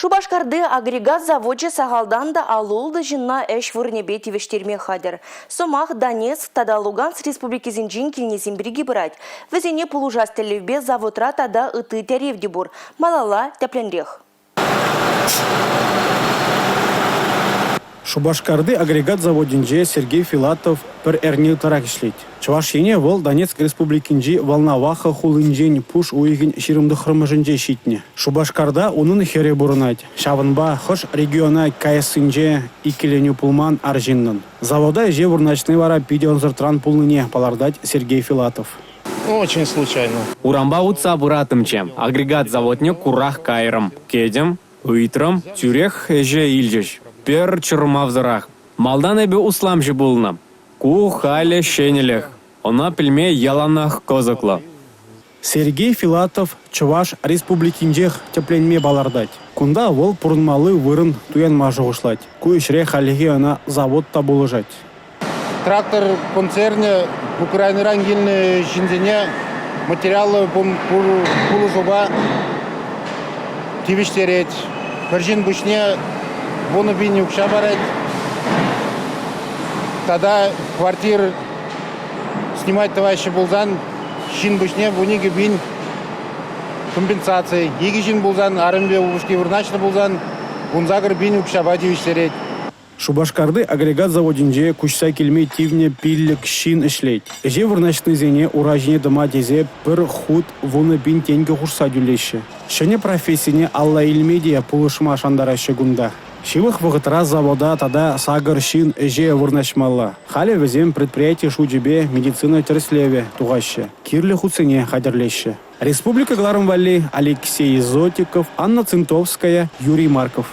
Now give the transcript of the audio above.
Шупашкарти агрегат завочӗ сахалтан та 56 ҫынна ӗҫ вырӑнӗпе тивӗҫтерме хатӗр. Сӑмах Донецк тата Луганск республикисенчен килнисем пирки пырать. Вӗсене пулӑшас тӗллевпе заводра тата ытти тӗрев те пур. Малалла тӗплӗнрех. Шупашкарти агрегат заводӗнче Сергей Филатов пӗр эрне ытларах ӗҫлет. Чӑваш Ене вӑл Донецк Республикинчи Волноваха хулинчен пуш уйӑхӗн 29-мӗшӗнче ҫитнӗ. Шупашкарта унӑн хӗрӗ пурӑнать. Ҫавӑнпа хӑш региона каяссинче иккӗленӳ пулман арҫыннӑн. Завода ӗҫе вырнаҫни вара питӗ ӑнсӑртран пулнине палӑртать Сергей Филатов. Очень случайно. Урампа утса пыраттӑмччӗ, агрегат заводне курах кайрӑм. Кӗтӗм, ыйтрӑм, тӳрех ӗҫе илчӗҫ. Пӗр чӑрмавсӑрах. Малтан эпӗ усламҫӑ пулнӑ. Ку халӗ ҫӗнӗлӗх. Ӑна пӗлме яланах кӑсӑклӑ. Сергей Филатов Чӑваш Республикинчех тӗпленме палӑртать. Кунта вӑл пурӑнмалли вырӑн туянма шухӑшлать. Ку ӗҫре хальлӗхе ӑна завод та пулӑшать. Трактор концернӗ Украинӑран килнӗ ҫынсене материаллӑ пулӑшупа тивӗҫтерет. Пӗр ҫын пуҫне 10 пин укҫа парать. Тата квартир снимать тӑваҫҫӗ пулсан ҫын пуҫне 12 пин компенсаци. Икӗ ҫын пулсан, арӑмӗпе упӑшки вырнаҫнӑ пулсан 18 пин укҫапа тивӗҫтерет. Шупашкарти агрегат заводӗнче куҫса килме тивнӗ 5 ҫын ӗҫлет. Ӗҫе вырнаҫнисене ура ҫине тӑма тесе пӗр хут 10 пин тенкӗ хушса тӳлеҫҫӗ. Ҫӗнӗ профессине алла илме те пулӑшма шантараҫҫӗ кунта. Ҫывӑх вӑхӑтра завода тата сакӑр ҫын ӗҫе вырнаҫмалла. Халӗ вӗсем предприяти шучӗпе медицина тӗрӗслевӗ тухаҫҫӗ, кирлӗ хутсене хатӗрлеҫҫӗ. Республика кӑларӑм валли Алексей Зотиков, Анна Цинтовская, Юрий Марков.